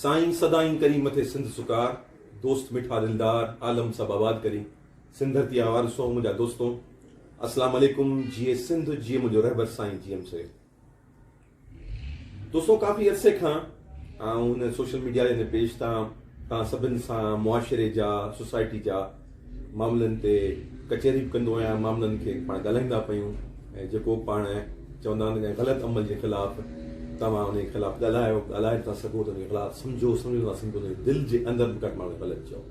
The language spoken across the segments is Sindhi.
سائين سدائين ڪرين مٿي سنڌ سڪار، دوست مٺا دلدار، عالم سڀ آباد ڪرين. سنڌ ڌرتي آ وارثو منهنجا دوستو. اسلام عليڪم جيئي سنڌ جيئي منهنجو رهبر سائين جي ايم سيد. دوستو ڪافي عرصي کان آئون هن سوشل ميڊيا جي هن پيج تان توهان سڀن سان معاشري جا سوسائٽي جا معاملن تي ڪچهري به ڪندو آهيان معاملن کي پاڻ ڳالهائيندا پيون ۽ جيڪو پاڻ چوندا آهن ڪنهن غلط عمل جي خلاف توهان ان جي خلاف ڳالهايو ڳالهائي نٿا سگهو ته ان جي خلاف سمجهو سمجهو نٿا سگهو ته دل جي اندر به گهٽ ماڻهو غلط چئو.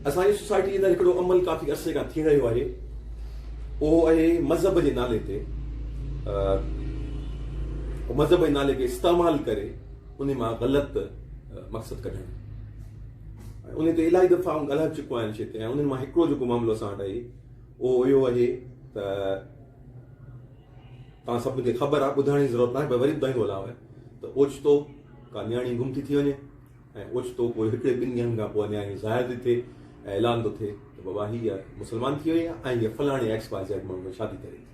اسان جي سوسائٽي جي اندر هڪڙو عمل ڪافي عرصي کان ٿي رهيو آهي اهو آهي مذهب جي نالي تي مذهب جي نالي کي استعمال ڪري ان مان غلط مقصد ڪڍڻ ۽ ان تي الاهي دفعا آئون ڳالهائي چڪو آهيان شي تي ۽ انهن مان هڪڙو جيڪو معاملو اسان وٽ آهي اهو اهو آهي ته توهان سڀني کي خبر آهي ٻڌائڻ جي ضرورت ناهي پر وري ٻڌائيندو هلان ته اوچتو ڪا نياڻي گم ٿي ٿي وڃي ۽ اوچتو پوء هڪڙي ٻن ڏينهن کان پوء نياڻي ظاهر ٿي ٿئي ۽ اعلان ٿو ٿئي ته بابا هيء مسلمان ٿي وئي آهي ۽ هيء فلاڻي ايڪس واء زيڊ ماڻهو سان شادي ڪري ٿي.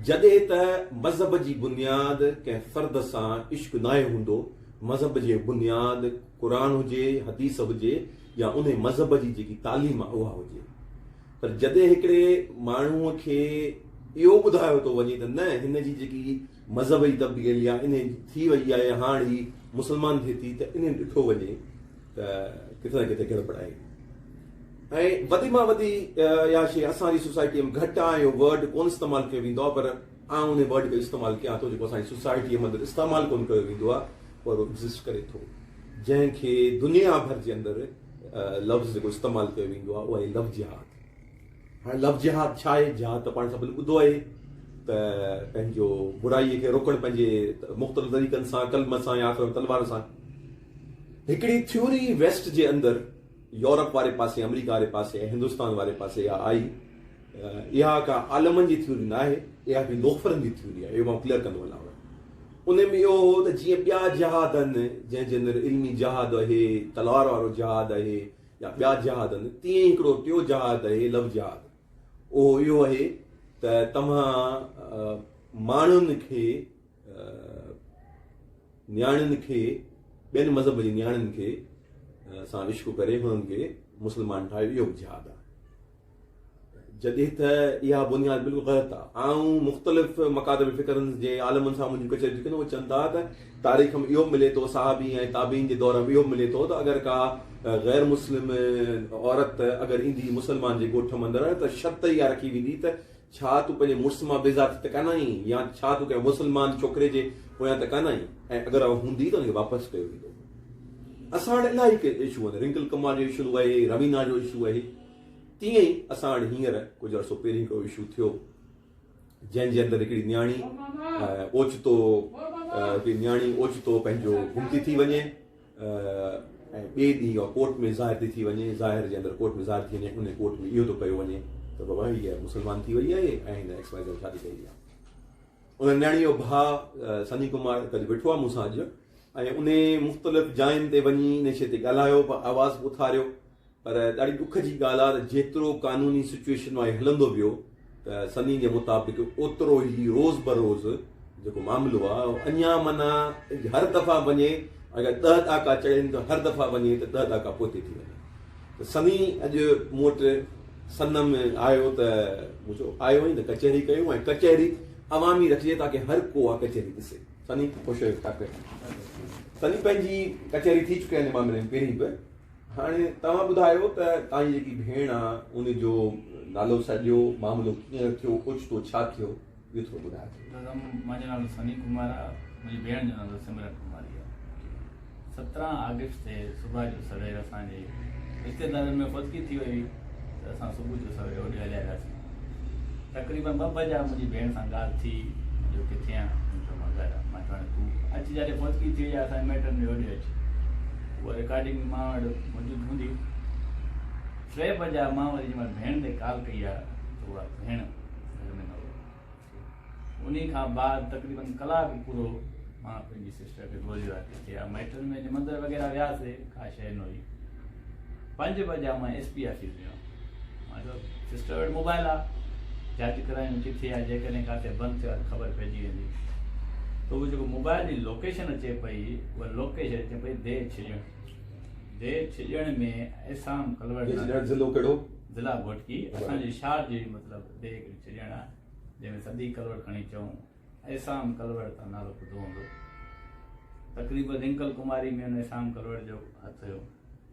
جڏهن ته مذهب جي بنياد ڪنهن فرد سان عشق ناهي هوندو، مذهب جي بنياد قرآن هجي، حديث هجي يا انهي مذهب جي جيڪي تعليم آهي اها هجي. پر جڏهن هڪڙي ماڻهوء کي اهو ٻڌايو ٿو وڃي ته نه هن جي جيڪي مذهب جي تبديلي آهي انهي ٿي وئي آهي هاڻ هي مسلمان ٿئي ٿي ته انهي ڏٺو وڃي ته ڪٿي نه ڪٿي گڙٻڙ آهي ۽ وڏي مان وڏي اها شيء اسان جي سوسائٽي ۾ گهٽ آهي اهو ورڊ ڪونه استعمال ڪيو ويندو آهي پر آئون انهي ورڊ کي استعمال ڪيان ٿو جيڪو اسان جي سوسائٽي ۾ اندر استعمال ڪونه ڪيو ويندو آهي پر اهو ايگزسٽ ڪري ٿو جنهن کي دنيا ڀر جي اندر لفظ جيڪو استعمال ڪيو ويندو آهي اهو آهي لو جهاد. هاڻي لو جهاد ڇا آهي؟ جهاد ته پاڻ سڀني ٻڌو آهي ته پنهنجو برائي کي روڪڻ پنهنجي مختلف طريقن سان قلم سان يا آخر ۾ تلوار سان. هڪڙي ٿيوري ويسٽ جي اندر يورپ واري پاسي آمريڪا واري پاسي ۽ هندستان واري پاسي اها آئي. اها ڪا عالمن جي ٿيوري نه آهي، اها هڪڙي لوفرن جي ٿيوري آهي. اهو مان ڪليئر ڪندو هلان. ان ۾ اهو هو ته جيئن ٻيا جهاد آهن، جنهن جي اندر علمي جهاد آهي، تلوار وارو جهاد آهي يا ٻيا جهاد آهن، تيئن ئي هڪڙو ٽيو جهاد آهي لو جهاد. اهو اهو آهي ته توهان ماڻهن کي، نياڻين کي، ٻين مذهب جي نياڻين کي سان عشق ڪري هنن کي مسلمان ٺاهيو، اهو به جهاد آهي. جڏهن ته اها بنياد بلڪل غلط آهي. آئون مختلف مڪاتب فڪرن جي عالمن سان منهنجون ڪچهريون ٿيون اهي چون ٿا ته تاريخ ۾ اهو ملي ٿو صحابي ۽ تابعين جي دور ۾ اهو ملي ٿو ته اگر ڪا غير مسلم عورت اگر ايندي مسلمان جي ڳوٺ ۾ اندر ته شرط اها رکي ويندي ته ڇا تون پنهنجي مڙس مان بيزار ٿي ته ڪانه آئين يا ڇا تون ڪنهن مسلمان ڇوڪري جي پويان ته ڪانه آئين ۽ اگر اها هوندي ته ان کي واپس ڪيو ويندو. اسان وٽ الاهي اشو آهن رنڪل ڪمار جو اشو آهي روينا جو اشو آهي تيئن ئي اسان وٽ هينئر ڪجهه عرصو پهرين هڪڙو اشو ٿيو جنهن جي اندر هڪڙي نياڻي اوچتو هڪڙي نياڻي اوچتو پنهنجو گم ٿي ٿي وڃي ۽ ٻئي ڏينهن اها ڪورٽ ۾ ظاهر ٿي ٿي وڃي ظاهر جي اندر ڪورٽ ۾ ظاهر ٿي وڃي ان ڪورٽ ۾ اهو ٿو ڪيو وڃي ته بابا هيء مسلمان ٿي وئي آهي ۽ هن ايڪس وائي زيڊ شادي ڪئي آهي ان نياڻي جو ڀاء سني ڪمار گڏ ويٺو آهي مون سان اڄ ۽ ان مختلف جاين تي وڃي ان شيء تي ڳالهايو آواز به اٿاريو پر ڏاڍي ڏک جي ڳالهه آهي ته جيترو قانوني سچوئيشن مان هي هلندو ويو ته سني جي مطابق اوترو ئي روز بروز جيڪو معاملو آهي اهو اڃا معنيٰ هر دفعا وڃي اگر ڏهه ڏاڪا چڙهين ته هر دفعا وڃي ته ڏهه ڏاڪا پوئتي ٿي وڃي ته سني اڄ مون وٽ سن ۾ آيو ته مون چيو آيو آهين ته ڪچهري ڪيون ۽ ڪچهري عوامي رکجي تاڪه هر ڪو اها ڪچهري ڏسي سني خوش آهيو ڇا ڪيو سني پنهنجي ڪچهري ٿي چڪي آهي هن معاملي ۾ پهرين به هاڻي توهان ٻڌايو ته توهان جي جيڪي ڀيڻ آ ان جو نالو سڏيو، معاملو ڪيئن ٿيو، اوچتو ڇا ٿيو، اهو ٿورو ٻڌايو. دادا منهنجو نالو سني ڪمار آ، منهنجي ڀيڻ جو نالو سمرن ڪماري آ. 17 آگسٽ تي صبح جو سوير اسان جي رشتيدارن ۾ فوتگي ٿي وئي هئي ته اسان صبح جو سوير هوڏي هليا وياسين. تقريبن ٻه بجا منهنجي ڀيڻ سان ڳالهه ٿي جو ڪٿي آن؟ مون چيو مان گهر آن. مان چيو هاڻي تون اچ جڏهن فوتگي ٿي وئي آهي اسان جي مائٽن ۾ هوڏي اچ. اها رڪارڊنگ مان وٽ موجود هوندي. ٽي بجا مان وري جنهن مهل ڀيڻ ڏي ڪال ڪئي آهي ته اها ڀيڻ گهر ۾ نه هئي. انهي کان بعد تقريبن ڪلاڪ پورو مان پنهنجي سسٽر کي ڳوليو آهي ڪٿي آهي. مائٽن ۾ مندر وغيره وياسي ڪا شيء نه هئي. پنج بجا مان ايس پي آفيس ويو مان چيو سسٽر وٽ موبائل آ جاچ ڪرايون ڪٿي آ جيڪڏهن ڪاٿي بند ٿيو آ ته خبر پئجي ويندي. ته اهو جيڪو موبائل جي لوڪيشن اچي پئي اها لوڪيشن اچي پئي ديهه ڇڄڻ ديهه ڇڄڻ ۾ احسام ڪلوڙ ديهه ڇڄڻ ضلعو ڪهڙو؟ ضلع گهوٽڪي اسان جي شهر جي مطلب ديهه هڪڙي ڇڄڻ آهي جنهن ۾ صديق ڪلوڙ کڻي چئون احسام ڪلوڙ تان نالو ٻڌو هوندو تقريبن رنڪل ڪماري ۾ ان احسام ڪلوڙ جو هٿ هيو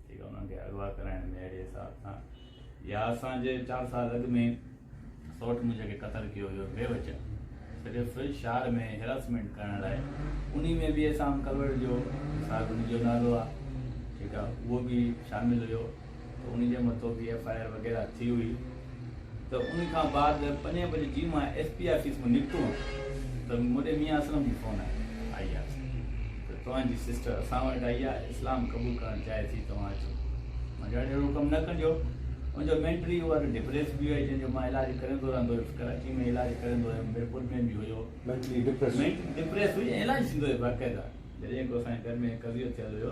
ٺيڪ آهي انهن کي اغوا ڪرائڻ ۾ اهڙي حساب سان يا اسان جي چار سال اڳ ۾ سوٽ منهنجي کي قتل ڪيو ويو بي وجه صرف شهر ۾ هراسمينٽ ڪرڻ لاء انهي ۾ به احسام ڪلوڙ جو صاحب ان جو نالو آهي ٺيڪ آهي اهو به شامل هيو ته انهي جي مٿو به ايف I R وغيره ٿي هئي ته انهي کان بعد پنجين بجي جي مان ايس پي آفيس مان نڪتو هئم ته مون ڏي ميان اسلم جي فون آئي آهي ته توهان جي سسٽر اسان وٽ آئي آهي اسلام قبول ڪرڻ چاهي ٿي توهان اچو. مان چيو اهڙو ڪم نه ڪجو. ان جو مينٽلي اها ڊپريس به هئي جنهن جو مان علاج ڪريندو رهندو هيس ڪراچي ۾ علاج ڪريندو هيم ميرپور ۾ به هيو. مينٽلي ڊپريس مينٽلي ڊپريس هئي ۽ علاج ٿيندو هيو باقاعده جڏهن ڪو اسان جي گهر ۾ قضيو ٿيل هيو.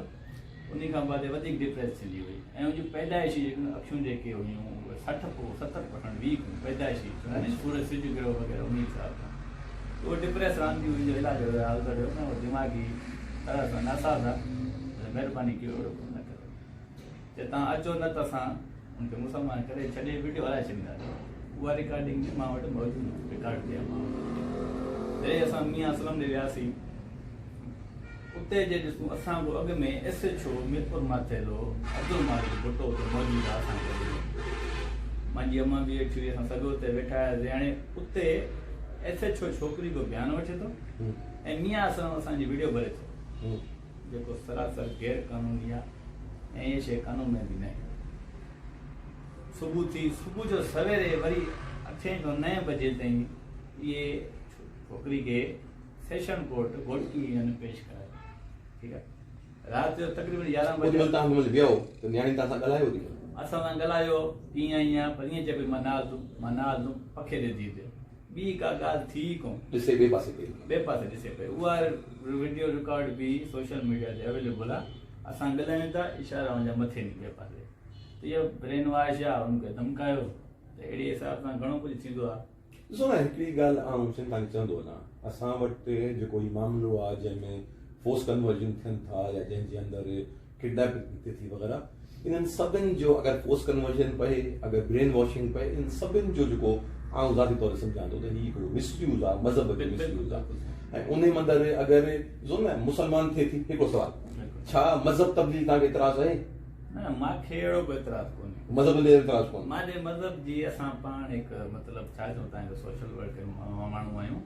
انهي کان بعد وڌيڪ ڊپريس ٿيندي هئي ۽ ان جون پيدائشي جيڪيون اکيون جيڪي هيون اهي 60 پوء 70 پرسنٽ ويڪ هيون پيدائشي چوندا آهن سورج سج گرهه وغيره انهي حساب سان ته اهي ڊپريس رهندي هئي ان جو علاج وغيره هلندو رهيو نه اهو دماغي طرح سان ناساز آهي ته مهرباني ڪيو اهڙو ڪم نه ڪريو چي توهان اچو نه ته اسان ان کي مسلمان ڪري ڇڏي وڊيو هلائي ڇڏينداسين اها رڪارڊنگ به مان وٽ موجود رڪارڊ ٿي آهي مان وٽ جڏهن اسان ميان اسلم ڏي وياسين اتي جي ڏسون اسان کان اڳ ۾ S H O Mirpur Mathelo Abdul Malik Bhutto اتي موجود آ اسان کي اڳ ۾ مانجي امان به ويٺي هئي اسان سڀ اتي ويٺا هياسين هاڻي اتي ايس ايڇ او ڇوڪري کان بيان وٺي ٿو ۽ ميان اسلم اسان جي وڊيو ڀري ٿو جيڪو سراسر غير قانوني آ ۽ اهي شيء قانون ۾ به ناهي. صبح ٿي صبح جو سويري وري اٺين کان نئين بجي تائين اهي ڇوڪري کي سيشن ڪورٽ گهوٽڪي يعني پيش ڪرايو ٺيڪ آ رات جو تقريبن 11 بجي. اوڏي مهل توهان مهل ويو ته نياڻي توهان سان ڳالهايو اوڏي مهل؟ اسان سان ڳالهايو ڪيئن آئين آ پر ائين چئي پئي مان نه هلندم مان نه هلندم پکي ڏي ڌيء تي ٻي ڪا ڳالهه ٿي ئي ڪونه. ڏسي ٻئي پاسي پئي. ٻئي پاسي ڏسي پئي. اها وڊيو رڪارڊ به سوشل ميڊيا تي اويليبل آ. اسان ڳالهايون ٿا اشارا ان جا مٿي ني ٻئي پاسي. ته اهو برين واش آ ان کي ڌمڪايو ته اهڙي حساب سان گهڻو ڪجهه ٿيندو آ. ڏسو نه هڪڙي ڳالهه آئون حسين توهان کي چوندو وڃان اسان وٽ جيڪو هي معاملو آ جنهن ۾ فورس ڪنورجن ٿين ٿا يا جنهن جي اندر ڪڊنيپنگ ٿئي ٿي وغيره انهن سڀن جو اگر فورس ڪنورجن پئي اگر برين واشنگ پئي انهن سڀن جو جيڪو آئون ذاتي طور تي سمجهان ٿو ته هي هڪڙو مس يوز آ مذهب جو مس يوز آ ۽ انهي مندر اگر ڏسو نه مسلمان ٿئي ٿي هڪڙو سوال ڇا مذهب تبديلي توهان کي اعتراض آهي؟ نه مان کي اهڙو ڪو اعتراض ڪونهي. مذهب تي اعتراض ڪونهي. مان جي مذهب جي اسان پاڻ هڪ مطلب ڇا چئون توهان هڪ سوشل ورڪر ماڻهو آهيون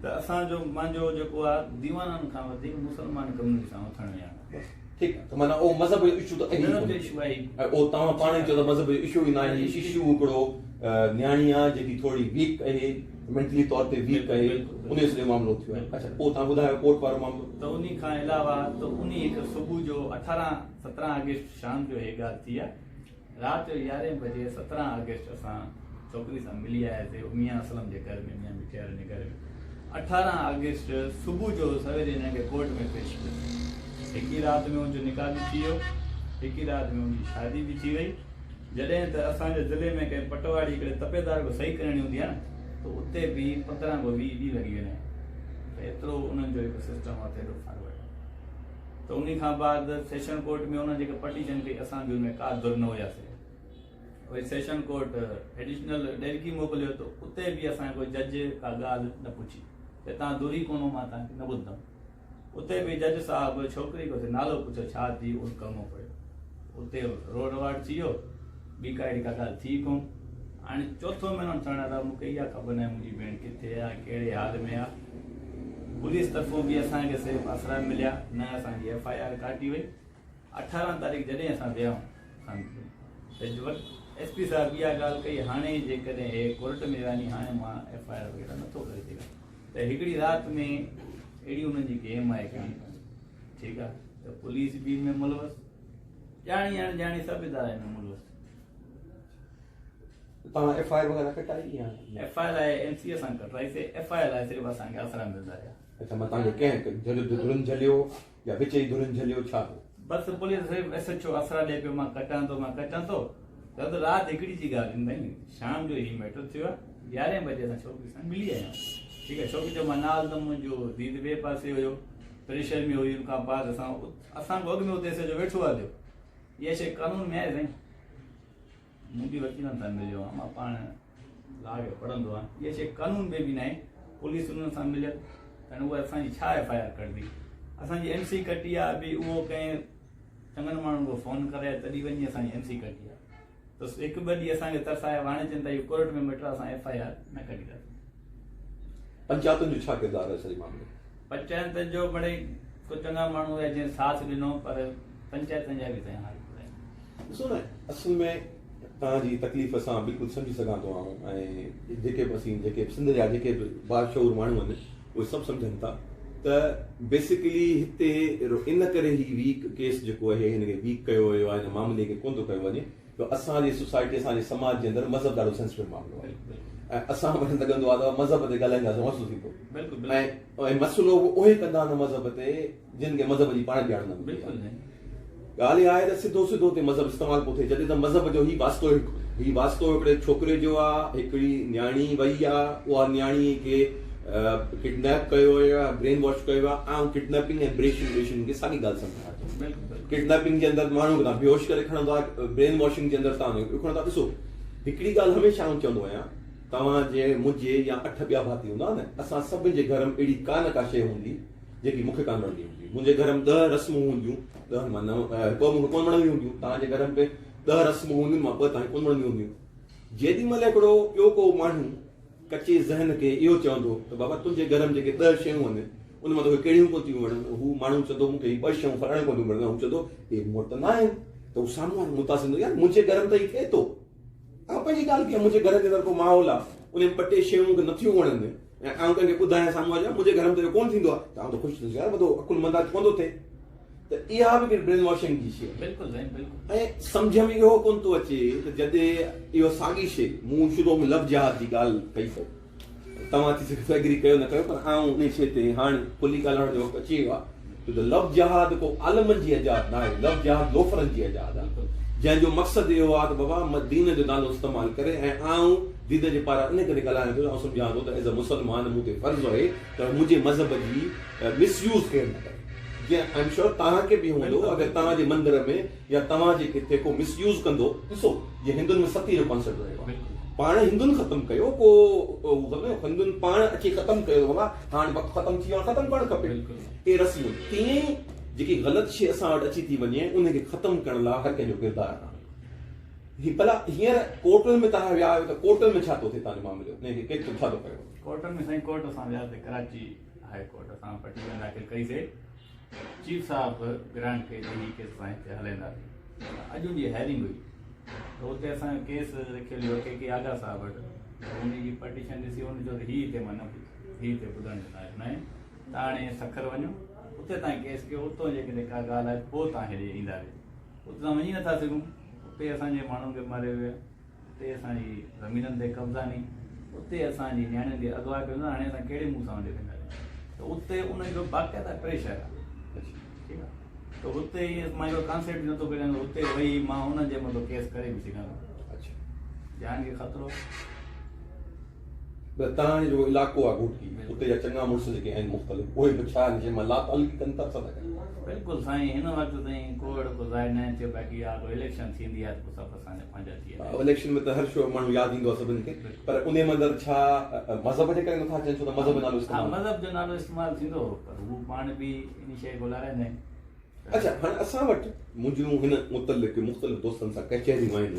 ته اسان جو مانجو جيڪو آ ديوانن کان وڌيڪ مسلمان ڪميونٽي سان اٿڻ ويهڻ آ. بس ٺيڪ آ ته معنيٰ اهو مذهب جو اشو ته اهي ئي مذهب جو ڪونهي. اشو آهي ئي ۽ اهو توهان پاڻ ئي چئو ٿا مذهب جو اشو ئي ناهي اشو هڪڙو نياڻي آ جيڪي ٿوري ويڪ اهي مينٽلي طور تي ويڪ آهي انهي سڄو معاملو ٿيو آهي اڇا پوء توهان ٻڌايو ڪورٽ وارو معاملو. ته انهي کان علاوه ته انهي هڪ صبح جو 18 17 آگسٽ شام جو هي ڳالهه ٿي آهي رات جو يارهين بجي 17 آگسٽ اسان ڇوڪري سان ملي آياسي ميان اسلم جي گهر ۾ ميان مٺيارن جي گهر ۾ 18 آگسٽ صبح جو سويري هنن کي ڪورٽ ۾ پيش ڪيو هڪ ئي رات ۾ ان جو نڪاح به ٿي ويو هڪ ئي رات ۾ ان جي شادي به ٿي وئي جڏهن ته اسان جي ضلعي ۾ ڪنهن پٽواڙي هڪڙي تپيدار کي صحيح ڪرڻي هوندي آهي نه ته اتي به 15 کان 20 ڏينهن لڳي ويندا آهن ته ايترو انهن جو هڪ سسٽم آهي ته ايڏو فارورڊ آهي ته انهي کان بعد سيشن ڪورٽ ۾ انهن جيڪا پٽيشن ڪئي اسان به ان ۾ ڪا ڌر نه هياسي وري سيشن ڪورٽ ايڊيشنل ڏهرڪي موڪليو ته اتي به اسان کي جج ڪا ڳالهه نه پڇي ته تان ڌر ئي ڪونه مان تان کي نه ٻڌندم اتي به جج صاحب ڇوڪري کان نالو پڇيو ڇا ٿي ان ڪلمو پڙهيو اتي رو رواٽ ٿي ويو ٻي ڪا اهڙي ڪا ڳالهه ٿي ڪون هاڻي چوٿون مهينو ٿيڻ وارو مون کي اها خبر ناهي منهنجي ڀيڻ ڪٿي آ ڪهڙي حال ۾ آ پوليس طرفون به اسان کي صرف آسرا مليا نه اسان جي ايف I R ڪاٽي وئي 18 تاريخ جڏهن اسان ويا ايس پي صاحب اها ڳالهه ڪئي هاڻي جيڪڏهن هي ڪورٽ ۾ ويا ني هاڻي مان ايف I R وغيره نٿو ڪري سگهان ته هڪڙي رات ۾ اهڙي انهن جي گيم آهي هڪڙي ٺيڪ آهي ته پوليس به ان ۾ ملوث ڄاڻي اڻ ڄاڻي سڀ ادارا ان ۾ ملوث. توهان ايف I R وغيره ڪٽائي يا نه؟ ايف I R لاء ايم سي اسان ڪٽرائي سي ايف I R لاء صرف اسان کي آسرا ملندا رهيا. اڇا مان توهان کي ڪنهن ڌرين جهليو يا وچ جي ڌرين جهليو ڇا هو؟ بس پوليس صرف ايس ايڇ او آسرا ڏئي پيو مان ڪٽان ٿو مان ڪٽان ٿو ته رات هڪڙي جي ڳالهه آهي شام جو هي ميٽر ٿيو آهي يارهين بجي اسان ڇوڪري سان ملي آيا آهيون. ٺيڪ آهي ڇوڪري چيو مان نه هلندم منهنجو ڌيء ته ٻئي پاسي هيو پريشر ۾ هئي ان کان بعد اسان اسان کان اڳ ۾ اتي سڄو ويٺو آهي ٿيو اها شيء قانون ۾ آهي سائين مون به وڪيلن سان مليو آهيان مان پاڻ لا کي پڙهندو آهيان اها شيء قانون ۾ به ناهي پوليس انهن سان مليل ۽ اها اسان جي ڇا ايف I R ڪڍندي اسان جي ايم سي ڪٽي آهي به اهو ڪنهن چڱن ماڻهن کي فون ڪرائي تڏهن وڃي اسان جي ايم سي ڪٽي آهي ته هڪ ٻه ڏينهن اسان کي ترسايا هاڻي چون ٿا اهو ڪورٽ ۾ ميٽر اسان ايف I R نه ڪڍنداسين. پنچائتن جو ڇا ڪردار آهي سڄي معاملي ۾؟ پنچائتن جو مڙئي ڪو چڱا ماڻهو هيا جنهن ساٿ ڏنو پر پنچائتن جا به سائين حال برا آهن. ڏسو نه اصل ۾ توهان جي تڪليف سان بلڪل سمجهي سگهان ٿو آئون ۽ جيڪي به اسين جيڪي به سنڌ جا جيڪي به باشعور ماڻهو آهن اهي سڀ سمجهن ٿا ته بيسيڪلي هتي ان ڪري هي ويڪ ڪيس جيڪو آهي هن کي ويڪ ڪيو ويو آهي هن معاملي کي ڪونه ٿو ڪيو وڃي جو اسان جي سوسائٽي اسان جي سماج جي اندر مذهب ڏاڍو سينسٽو معاملو آهي ۽ اسان وٽ لڳندو آهي ته مذهب تي ڳالهائينداسين مزو ٿيندو ۽ مسئلو به اهي ڪندا آهن مذهب تي جن کي مذهب جي پاڻ ڄاڻ نه هوندي آهي. ڳالهه اها آهي ته سڌو سڌو اتي مذهب استعمال پيو ٿئي جڏهن ته مذهب جو هي واسطو هي واسطو هڪڙي ڇوڪري جو آ هڪڙي نياڻي وئي آ اها نياڻي کي ڪڊنيپ ڪيو ويو آ برين واش ڪيو ويو آ آئون ڪڊنيپنگ ۽ بريشنگ ويشنگ کي ساڳي ڳالهه سمجهان ٿو ڪڊنيپنگ جي اندر ماڻهو کي توهان بيهوش ڪري کڻندو آ برين واشنگ جي اندر توهان کي کڻندا ڏسو هڪڙي ڳالهه هميشه آئون چوندو آهيان توهان جي منهنجي يا اٺ ٻيا ڀاتي هوندا نه اسان سڀن جي گهر ۾ اهڙي ڪا نه ڪا شيء هوندي جيڪي مون کي ڪانه وڻنديون هونديون. منهنجي گهر ۾ ڏهه رسمون هونديون، ڏهن مان نو ٻه مون کي ڪونه وڻنديون هونديون. توهان جي گهر ۾ به ڏهه رسمون هونديون، مان ٻه توهان کي ڪونه وڻنديون هونديون. جيڏي مهل هڪڙو ٻيو ڪو ماڻهو ڪچي ذهن کي اهو چوندو ته بابا تنهنجي گهر ۾ جيڪي ڏهه شيون آهن، ان مان توکي ڪهڙيون ڪونه ٿيون وڻن؟ هو ماڻهو چوندو مون کي هي ٻه شيون فلاڻيون ڪونه ٿيون وڻن. هو چوندو اهي مون وٽ ته ناهن. ته هو سامهون وارو متاثر ٿيندو يار منهنجي گهر ۾ ته هي ٿئي ٿو. آئون پنهنجي ڳالهه ڪيان، منهنجي گهر جي اندر ڪو ماحول آهي، ان ۾ ٻه ٽي شيون مون کي نٿيون وڻن ۽ آئون ڪنهن کي ٻڌايان سامهون واري کي منهنجي گهر ۾ ته اهو ڪونه ٿيندو آهي ته آئون ته خوش ٿيندس يار وڏو عقلمند آهي ڪونه ٿو ٿئي ته اها به هڪڙي برين واشنگ جي شيء آهي. بلڪل سائين بلڪل. ۽ سمجهه ۾ اهو ڪونه ٿو اچي ته جڏهن اهو ساڳي شيء مون شروع ۾ لو جهاد جي ڳالهه ڪئي ته توهان ٿي سگهي ٿو ايگري ڪيو نه ڪيو پر آئون انهي شيء تي هاڻ کلي ڳالهائڻ جو وقت اچي ويو آهي ڇو ته لو جهاد ڪو عالمن جي ايجاد ناهي لو جهاد لوفرن جي ايجاد آهي جنهن جو مقصد اهو آهي ته بابا دين جو نالو استعمال ڪري ۽ آئون دين جي پاران انهي ڪري ڳالهايان ٿو جو آئون سمجهان ٿو ته ايز اي مسلمان مون تي فرض آهي ته منهنجي مذهب جي مس يوز ڪير نه ڪري جيئن I am sure توهان کي به هوندو اگر توهان جي مندر ۾ يا توهان جي ڪٿي ڪو مس يوز ڪندو ڏسو جيئن هندن ۾ ستي جو ڪانسيپٽ رهيو آهي پاڻ هندن ختم ڪيو ڪو هندن پاڻ اچي ختم ڪيو بابا هاڻ وقت ختم ٿي ويو ختم ڪرڻ کپي اهي رسمون تيئن ئي جيڪي غلط شي اسان وٽ اچي ٿي وڃي ان کي ختم ڪرڻ لاء هر ڪنهن جو ڪردار آهي هي ڀلا هينئر ڪورٽن ۾ توهان ويا آهيو ته ڪورٽن ۾ ڇا ٿو ٿئي توهان جو معاملو ان کي ڪيترو ڇا ٿو ڪيو ڪورٽن ۾ سائين ڪورٽ اسان ويا سي ڪراچي هاء ڪورٽ اسان پٽيشن داخل ڪئي سي چيف صاحب گرانٽ ڪئي ته هي ڪيس اسان هتي هلائينداسين. اڄ ان جي هيئرنگ هئي ته اتي اسان جو ڪيس رکيل هيو ڪي ڪي آغا صاحب وٽ ته ان جي پٽيشن ڏسي هن چيو ته هي هتي مان نه ٻڌ هي هتي ٻڌڻ جو لائق ناهي تان هاڻي سکر وڃو اتي تان ڪيس ڪيو اتو جيڪڏهن ڪا ڳالهه آهي پوء تان هيڏي ايندا ويو اتي تان وڃي نٿا سگهون اتي اسان جي ماڻهن کي ماريو ويو اتي اسان جي زمينن تي قبضا ني اتي اسان جي نياڻين کي اغوا ڪيو ويندو هاڻي اسان ڪهڙي منهن سان وڃي وينداسين ته اتي ان جو باقاعده پريشر آهي ٺيڪ آهي ته اتي ائين مان اهو ڪانسيپٽ نٿو ڪريان ته اتي وئي مان انهن جي مٿو ڪيس ڪري به سگهان ٿو اچھا جان کي خطرو ته تان جو علائقو آ گهوٽڪي اتي جا چڱا مڙس جيڪي آهن مختلف اهي به ڇا جنهن مان لاتعلقي ڪن ٿا ڇا ٿا ڪن. بلڪل سائين هن وقت تائين ڪو اهڙو ڪو ظاهر ناهي ٿيو باقي اها ڪو اليڪشن ٿيندي آهي ته پوء سڀ اسان جا پنهنجا ٿي ويندا آهن. اليڪشن ۾ ته هر شو ماڻهو ياد ايندو آهي سڀني کي پر انهي مندر ڇا مذهب جي ڪري نٿا اچن ڇو ته مذهب جو نالو استعمال ها مذهب جو نالو استعمال ٿيندو هو پر هو پاڻ به انهي شيء کي لارائيندا آهن. اڇا هاڻي اسان وٽ منهنجون هن متعلق مختلف دوستن سان ڪچهريون آهن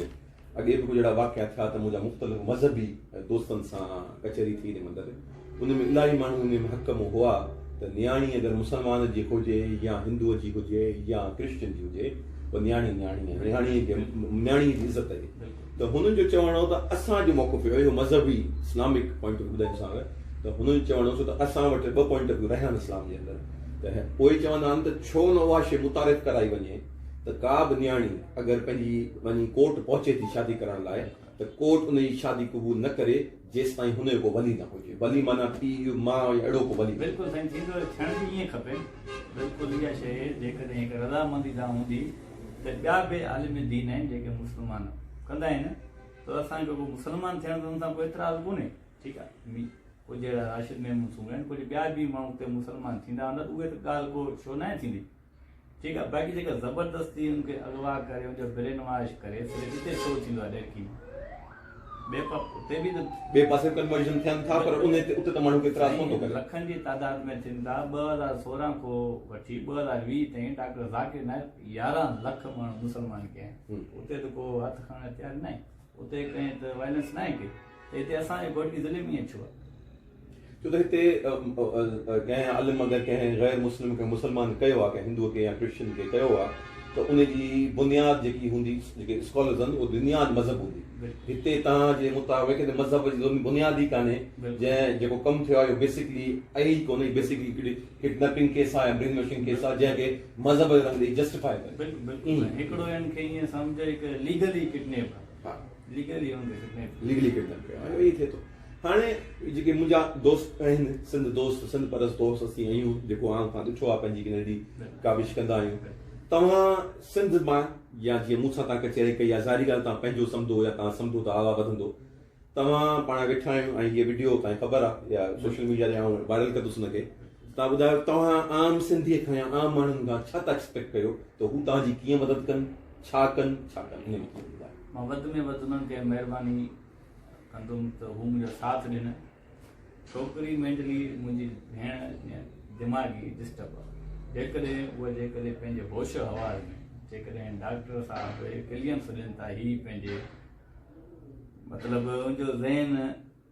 اڳي به ڪجهه اهڙا واقعا ٿيا ته منهنجا مختلف مذهبي دوستن سان ڪچهري ٿي ان مندر ان ۾ الاهي ماڻهو ان ۾ حق ۾ هئا ته نياڻي اگر مسلمان جي هجي يا هندو جي هجي يا ڪرسچن جي هجي اها نياڻي نياڻي آهي نياڻي کي نياڻي جي عزت آهي ته هنن جو چوڻ هو ته اسان جو موقف اهو اهو مذهبي اسلامڪ پوائنٽ آف ٻڌائين سان ته هنن جو چوڻ هو ڇو ته اسان وٽ ٻه پوائنٽ آف ويو رهيا آهن اسلام جي اندر ته اهي چوندا آهن ته ڇو نه اها شيء متعارف ڪرائي وڃي ته ڪا به نياڻي اگر پنهنجي وڃي ڪورٽ پهچي ٿي شادي ڪرڻ لاء ته ڪورٽ ان جي شادي قبول نه ڪري جيستائين هن جو ڪو ولي نه هجي. ولي معنيٰ پيء، ماء يا اهڙو ڪو ولي. بلڪل سائين ٿيندو ٿيڻ به ائين کپي. بلڪل اها شيء جيڪڏهن هڪ رضامندي سان هوندي ته ٻيا به عالم دين آهن جيڪي مسلمان ڪندا آهن ته اسان کي ڪو مسلمان ٿيڻ ته ان سان ڪو اعتراض ڪونهي ٺيڪ آهي. ڪجهه اهڙا راشد محمود سومرا آهن ڪجهه ٻيا به ماڻهو اتي مسلمان ٿيندا هوندا ته اهي ته ڳالهه ڪو شو ناهي ٿيندي ٺيڪ آهي باقي جيڪا زبردستي ان کي اغوا ڪري ان جو برين واش ڪري صرف اتي شو ٿيندو آهي ڏهرڪي ۾ ٻئي اتي به ته ٻئي پاسي ڪنورجن ٿين ٿا پر ان تي اتي ته ماڻهو کي اعتراض ڪونه ٿو ڪري. لکن جي تعداد ۾ ٿين ٿا 2016 کان وٺي 2020 تائين ڊاڪٽر ذاڪر نائڪ 11 لک ماڻهو مسلمان ڪيا آهن اتي ته ڪو هٿ کڻڻ تيار ناهي اتي ڪنهن ته وائلنس ناهي ڪئي ته هتي اسان جي گهوٽڪي ضلعي ۾ ائين ڇو آهي؟ ڇو ته هتي ڪنهن عالم اگر ڪنهن غير مسلم کي مسلمان ڪيو آهي ڪنهن هندوء کي يا ڪرسچن کي ڪيو آهي ته ان جي بنياد جيڪي هوندي جيڪي اسڪالرز آهن اهو بنياد مذهب هوندي هتي توهان جي مطابق هتي مذهب جي بنياد ئي ڪانهي جنهن جيڪو ڪم ٿيو آهي اهو بيسڪلي اهي ئي ڪونهي بيسڪلي هڪڙي ڪڊنيپنگ ڪيس آهي يا برين واشنگ ڪيس آهي جنهن کي مذهب جو رنگ ڏئي جسٽيفائي ڪري بلڪل بلڪل هڪڙو هن کي ائين سمجهه هڪ ليگلي ڪڊنيپ آهي ليگلي هن کي ڪڊنيپ ليگلي ڪڊنيپ ڪيو آهي اهو ئي ٿئي ٿو. هاڻي جيڪي منهنجا دوست آهن سنڌ دوست سنڌ پرست دوست اسين آهيون جيڪو عام کان ڏٺو آهي پنهنجي هڪ ننڍي ڪاوش ڪندا آهيون توهان سنڌ مان يا جيئن مون سان توهان ڪچهري ڪئي آهي ظاهري ڳالهه توهان پنهنجو سمجهو يا توهان سمجهو ته آوا وڌندو توهان پاڻ ويٺا آهيون ۽ هيء وڊيو توهان کي خبر آهي يا سوشل ميڊيا تي آئون وائرل ڪندس ان کي توهان ٻڌايو توهان عام سنڌي کان يا عام ماڻهن کان ڇا ٿا ايڪسپيڪٽ ڪيو ته هو توهان جي ڪيئن مدد ڪن ڇا ڪن ڇا ڪن ان ۾ ٻڌايو. مان وڌ ۾ وڌ انهن کي مهرباني ڪندم ته هو منهنجو ساٿ ڏين. ڇوڪري مينٽلي منهنجي ڀيڻ دماغي ڊسٽرب آ. جيڪڏهن هوء جيڪڏهن پنهنجي هوش و حواس ۾ جيڪڏهن ڊاڪٽر صاحب ڪليئنس ڏين ٿا هي پنهنجي مطلب ان جو ذهن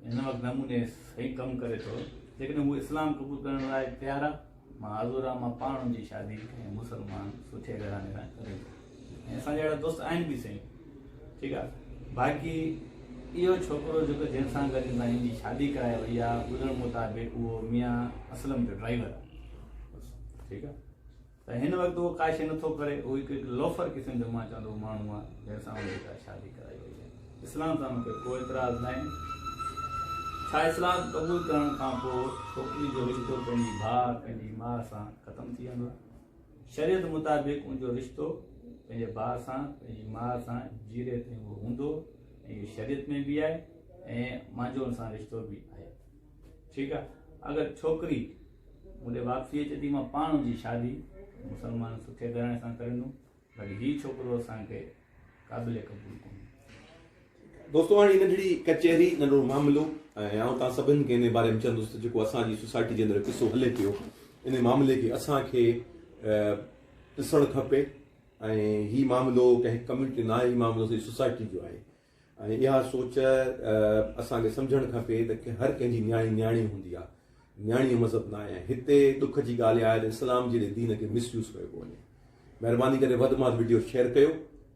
هن وقت نموني صحيح ڪم ڪري ٿو جيڪڏهن هو اسلام قبول ڪرڻ لاء تيار آ مان حاضر آ مان پاڻ ان جي شادي ڪنهن مسلمان سٺي گهراڻي سان ڪري ٿو ۽ اسان جا اهڙا دوست آهن به سهي ٺيڪ آ باقي اهو ڇوڪرو جيڪو جنهن سان گڏ هن جي شادي ڪرائي وئي آ ٻڌڻ مطابق اهو ميان اسلم جو ڊرائيور آ ٺيڪ آ ته هن وقت اهو ڪا شيء نٿو ڪري، اهو هڪ لوفر قسم جو مان چوندو ماڻهو آهي، جنهن سان هن جي ڪا شادي ڪرائي وئي آهي. اسلام سان مون کي ڪو اعتراض ناهي. ڇا اسلام قبول ڪرڻ کان پوء ڇوڪري جو رشتو پنهنجي ڀاء، پنهنجي ماء سان ختم ٿي ويندو آهي؟ شريعت مطابق ان جو رشتو پنهنجي ڀاء سان، پنهنجي ماء سان جيئري تائين اهو هوندو ۽ اهو شريعت ۾ به آهي ۽ مانجو ان سان رشتو به آهي. ٺيڪ آهي اگر ڇوڪري مون ڏي واپسي اچي ٿي مان پاڻ ان جي شادي مسلمان سٺي گهراڻي سان ڪريندم باقي هي ڇوڪرو اسان کي قابل قبول ڪونهي. دوستو هاڻي ننڍڙي ڪچهري ننڍڙو معاملو ۽ آئون توهان سڀن کي ان باري ۾ چوندس ته جيڪو اسان جي سوسائٽي جي اندر قصو هلي پيو ان معاملي کي اسان کي ڏسڻ کپي ۽ هي معاملو ڪنهن ڪميونٽي نه آهي هي معاملو سڄي سوسائٽي جو آهي ۽ اها سوچ اسان کي سمجهڻ کپي ته هر ڪنهن جي نياڻي نياڻي هوندي آهي، نياڻي جو مذهب ناهي ۽ هتي ڏک جي ڳالهه اها آهي ته اسلام جهڙي دين کي مس يوز ڪيو پيو وڃي. مهرباني ڪري وڌ مان وڌ وڊيو شيئر ڪيو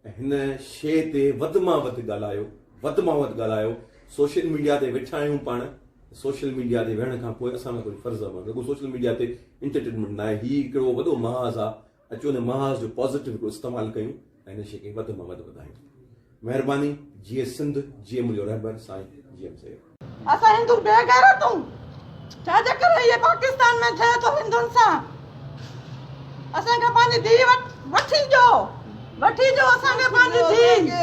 ۽ هن شيء تي وڌ مان وڌ ڳالهايو، وڌ مان وڌ ڳالهايو. سوشل ميڊيا تي ويٺا آهيون پاڻ، سوشل ميڊيا تي ويهڻ کان پوء اسان لاء ڪجهه فرض آهي، رڳو سوشل ميڊيا تي انٽرٽينمينٽ ناهي، هي هڪڙو وڏو محاذ آهي، اچو ان محاذ جو پازيٽو هڪڙو استعمال ڪيون ۽ هن شيء کي وڌ مان وڌ وڌايون. مهرباني جيئي سنڌ جيئي منهنجو رهبر سائين جي ايم سيد. اسان هندو بي غيرت آهيون ڇا جي ڪري هي پاڪستان ۾ ٿئي ٿو هندن سان اسان کي پنهنجي ڌي وٺي ڏيو وٺي ڏيو اسان کي پنهنجي ڌي.